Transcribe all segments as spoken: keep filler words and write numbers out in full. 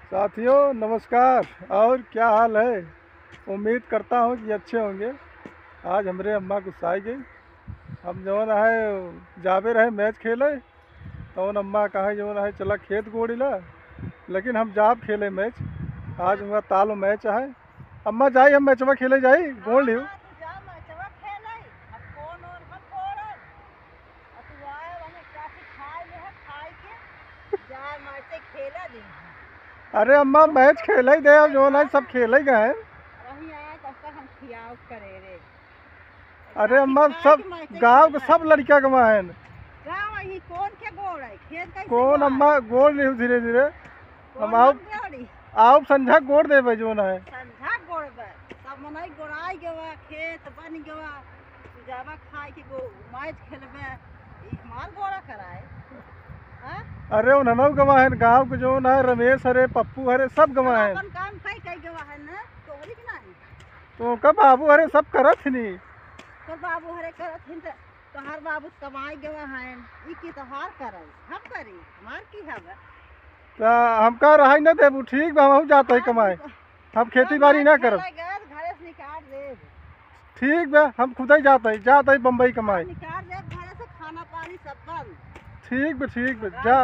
साथियों नमस्कार, और क्या हाल है? उम्मीद करता हूँ कि अच्छे होंगे। आज हमरे अम्मा गुस्साई गई। हम जौन है जाबे रहे मैच खेले, तौन अम्मा कहा जौन है चला खेत गोड़ी ला, लेकिन हम जाब खेले मैच। आज उनका ताल मैच है। अम्मा जाई हम मैचवा खेले जाई, गोड़ लियो। हाँ, तू जा मैचवा खेले, हम कौन और हम गोड़न। और तू आए वहीं काफी खाए ले है, खाए के जा मैच खेला दे। अरे अम्मा मैच खेले ही दे, अब जौन है सब खेले गए हैं। वहीं आए तब तक हम खियाओ करे रे। अरे अम्मा, सब गाँव के सब लड़का गवा हैं। गाँव ही कौन के गोड़ है? खेत कैसे कौन गोड़ है? अम्मा, गोड़ लियो धीरे धीरे। कौन हम आओ, मत गोड़ी? आओ संझा गोड़ देबे जौन है। संझा गोड़बे। सब मनई गोड़ाई गवा, खेत बन गवा। तू जाबा खाए के गो मैच खेलबे। ई हमार गोड़ा कराए। हाँ? अरे उन्हनौ गवा हैं, गाँव के जौन है, रमेश हरे, पप्पू हरे, सब गवा हैं। अपन काम कई कई गवा है ना, तोहरी के नाही। तो उनका बाबू हरे सब करत ही नहीं। तोर बाबू हरे करत हिन त तोहार बाबू कमाए गवा हैं, ई की तोहार करे, हम करी, हमार की हवे? त हमका रहाई न देबू, ठीक बा, हम जात है कमाए, हम खेती बारी ना करब। घरे से निकाल देब। ठीक बा, हम खुदे जात है, जात है बम्बई कमाए। निकाल देब घरे से, खाना पानी सब बंद। ठीक बा, ठीक बा, जा,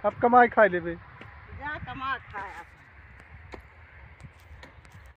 अब कमाए खाए लेबे। जा कमा खाए।